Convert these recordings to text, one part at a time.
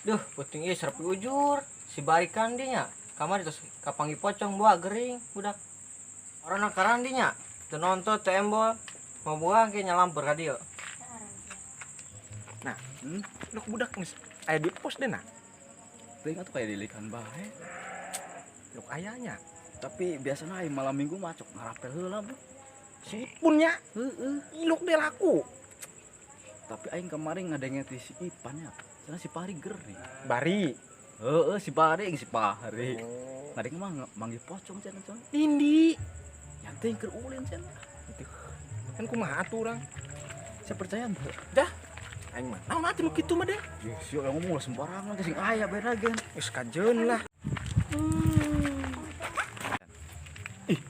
Duh, puting ieu serep ujur. Si barikan dinya. Kamari terus kapanggih pocong buah gering budak. Orang karan dinya. Teu nonton teu embol. Mau buang ke nyalamper ka dieu. Nah, lu budak geus aya di pos deh nah. Teuing atuh kayak dilikan bae. Lu ayanya. Tapi biasana aya malam minggu mah cok ngarapel heula, Bro. Si Ipun nya. Heeh. Iluk deh laku. Tapi aing kemarin ngadenge ti si Ipan ya. Cenah si Pari gering. Bari. Heeh, si Pari jeung si Pari. Oh. Ngadenge mah manggih pocong cenah coy. Indi. Yang teh keur ulin cenah. Itu. Kan kumaha atuh urang? Saya percaya henteu? Dah. Aing mah naon atuh nu kitu mah deh. Yeuh, sia yang ngomong lah sembarangan teh sing aya bae ragen. Geus kajeun lah. Ih.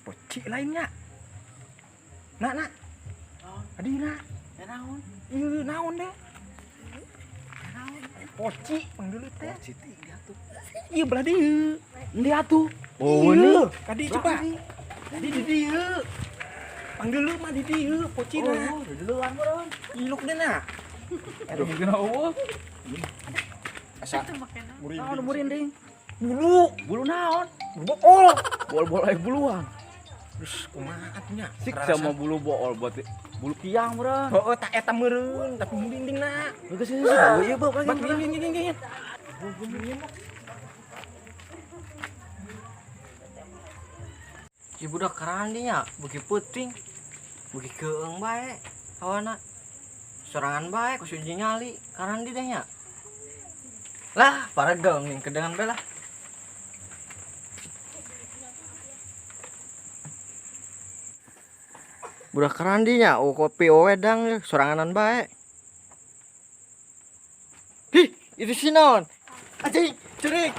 Poci lainnya. Nak, nak. Adina. Ya naon? Ieu naon deh? Naon? Poci pang dulu teh. Poci teh dia tuh. Ieu belah dieu. Endi atuh? Oh, ini. Kadi coba. Di di dieu. Pang dulu mah di dieu pocina. Oh, di duluan meureun. Iluk deh na. Aduh, mungkin eueuh. Asa Naon merinding? Bulu, bulu naon? Bulu bool. Bol-bol aya buluan. Terus kumaha atuh nya? Sik sama bulu bool buat bulu kiang meureun. Heeh, tak eta meureun, tapi merinding na. Geus geus. Oh ieu beuh Bak gini. Si budak keren dinya, beuki peuting. Beuki keung bae hawana. Sorangan bae ku uji nyali, karan di deh nya. Lah, paregel ning kedengan bae lah. Budak keren dinya, oh kopi wedang soranganan bae. Hih, itu si naon? Anjing, curik.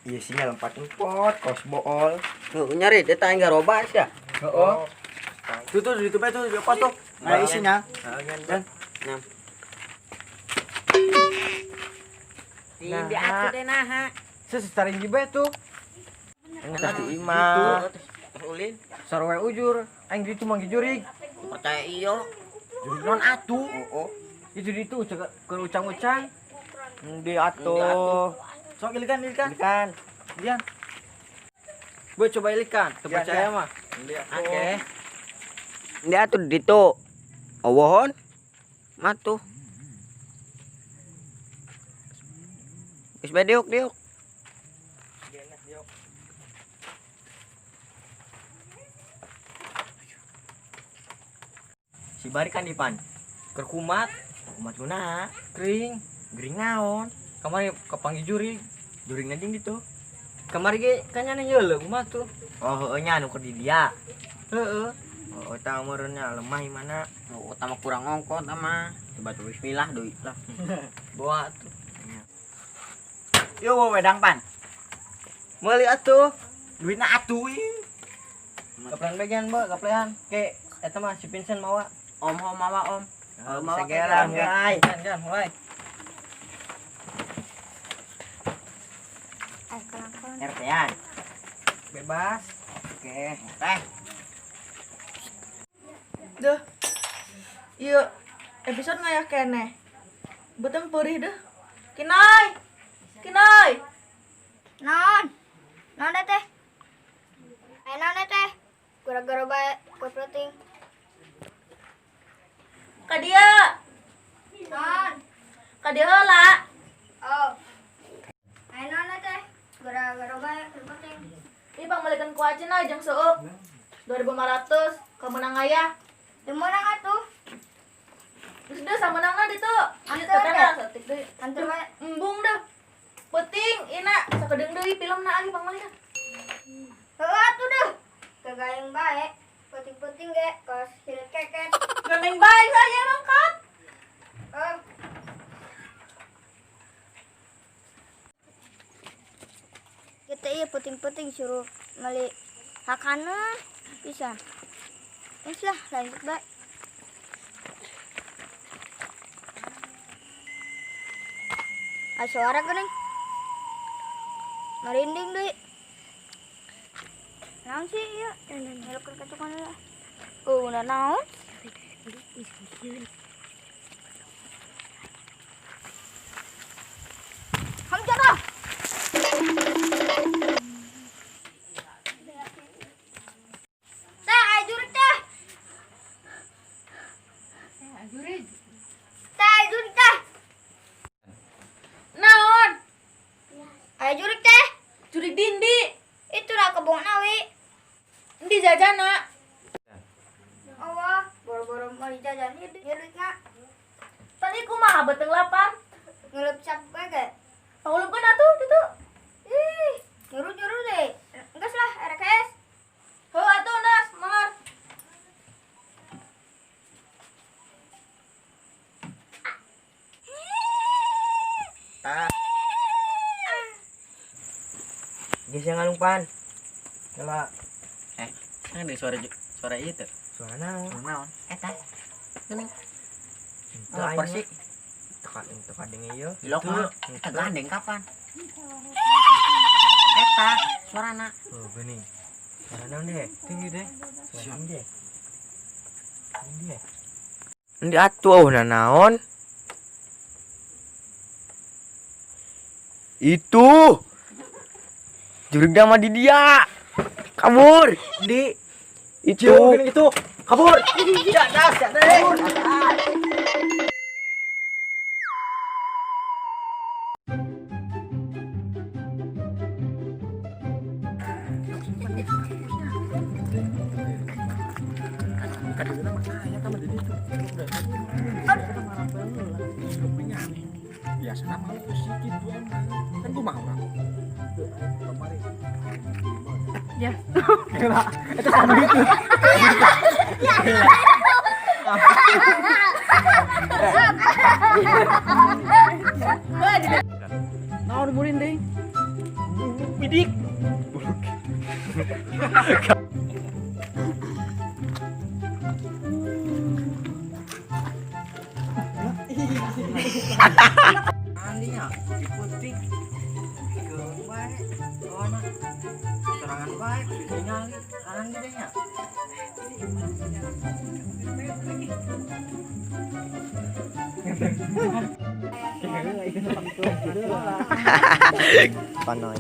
Iya sih lompat-lompat, kos bool. Tuh nyari, dia tanya nggak roba sih ya. Heeh. Tuh tuh di tuh di apa tuh? Nah isinya. Dan, nah. Tidak atuh deh nah. Sesaring jibe tuh. Entah di imah. Ulin. Sarwe ujur, aing ditu manggih jurig. Percaya iyo. Jurig non atuh. Oh. Itu ditu ke ucang-ucang. Di atuh. Sok ilikan, ilikan. Ilikan. Ilikan. Gue coba ilikan, terpercaya mah. Oke. Dia tuh ditu. Awohon. Matuh. Geus bae diuk, diuk. Si Bari kan dipan. Keur kumat, kumat guna, kering, gering naon. Kamari kapanggih jurig. Jurig anjing ditu. Kamari ge kan nya yeuleuh kumaha tuh. Oh, heueuh nya anu keur di dia. Heeh. Oh, eta meureun nya lemah mana? Oh, utama kurang ngongkot mah. Coba tuh bismillah deui lah. Bawa tuh. Yo wedang pan. Meuli atuh. Duitna atuh ieu. Kaplehan bagian, Mbak, kaplehan. Ke eta mah si Vincent mawa. Om, om mawa om. Oh, mawa bisa mulai. Jan, mulai. RT-an. Bebas. Oke, teh. Duh. Ieu episode ngayah keneh. Beuteung peurih deh. Kinai. Kinai. Naon? Naon teh? Eh naon teh? Gara-gara bae kue peuting. Ka dieu. Naon? Ka dieu heula. Oh. Eh naon teh? Gara-gara bae kue peuting. Ih pangmeulikeun ku acina jeung seueup. 2500 kameunang aya. Teu meunang atuh. Geus deuh samenangna ditu. Anteur Teteh saeutik deui. Anteur bae. Embung deh. Peuting ina sakedeung deui filmna agi pangmeulikeun. Heueuh atuh deuh. Kagayeng bae. Peuting-peuting ge kos hilet keket. Gandeng bae saya mangkat. Oh. Kita iya puting-puting suruh meli hakana bisa. Wis lah lanjut bae. Ah suara geuning. Merinding deui. Naon sih ieu? Ngelukeun kacukan lah. Oh, na naon? Hamzah. Tah, aya jurig tah. Jurig. Tah, aya jurig tah. Naon? Aya jurig teh. Jurig dindi. Itu lah kebon nawi. Endi jajana? Allah, boro-boro mau dijajan ieu duitna. Tadi kumaha beuteung lapar? Ngelep cap bae ge. Pangulupkeun atuh kitu. Ih, nyuruh-nyuruh deh. Enggeus lah, RKS. Heuh atuh nas, melar. Geus yang ngalungpan. Kela Kan ada suara suara ieu teh. suara naon? Naon? Eta. Geuning. Teu Lapar aing sih. Teka teu kadenge ieu. Ilok mah. Eta gandeng kapan? Eta suarana. Oh, geuning. Suara naon deh? Tinggi deh. Suara naon deh? Tinggi deh. Endi atuh oh naon? Itu. Jurig mah di dia. Kabur. Di itu. Itu kabur. Biasana mau sih kitu emang. Kan gua mau orang. Ya. Itu sama gitu. Naon merinding? Bidik. Andinya putih. Keung bae. Hawana. Sorangan bae kudu nyali. Karandi deh nya. Panoy.